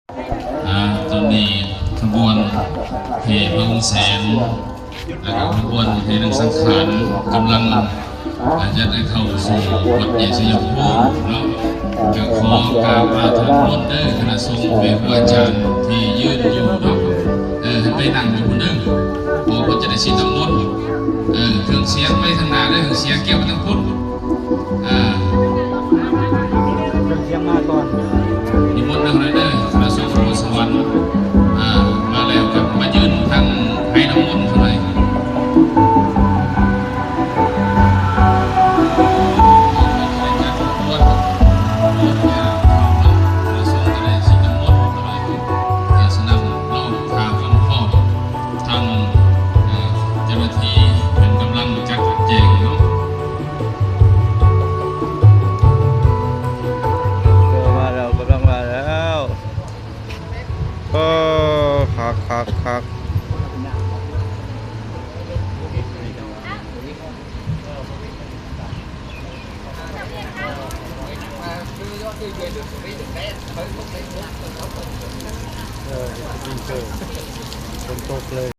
ອ່າ ຕອນນີ້ຂະບວນແຫ່ພະອົງແສນ ແລະ ຂະບວນແຫ່ນາງສັງຂານກຳລັງ ອ່າ ຈະໄດ້ເຂົ້າສູ່ວັດໃຫຍ່ໄຊຍະພູມເນາະ. ກໍຂໍກາບອານາມນະໂມເດີ ຄະນະສົງແມ່ຄູອາຈານທີ່ຢືນຢູ່ເນາະ ເອີ ໃຫ້ໄປນັ່ງຢູ່ພຸ້ນເດີ ເພາະວ່າເພິ່ນຈະໄດ້ສີດນ້ຳມົນ. ເອີ ເຄື່ອງສຽງໄປທາງໜ້າເດີ ເຄື່ອງສຽງກຽມໄປທາງພຸ້ນ. ອ່າ ເຄື່ອງສຽງມາກ່ອນ ນິມົນເດີ ຄະນະສົງສະຫວັນ ອ່າ ມາແລ້ວກໍມາຢືນທາງໄຮ່ນ້ຳມົນເທົ່ານັ້ນ. ທາງ ເອີ ເຈົ້າໜ້າທີ່ເພິ່ນກຳລັງຈັດແຈງເນາະ. ເອີ ມາແລ້ວ ກຳລັງມາແລ້ວ. ເອີ ຄັກໆໆ. ເອີ ວິງເກີ ຝົນຕົກເລີຍ.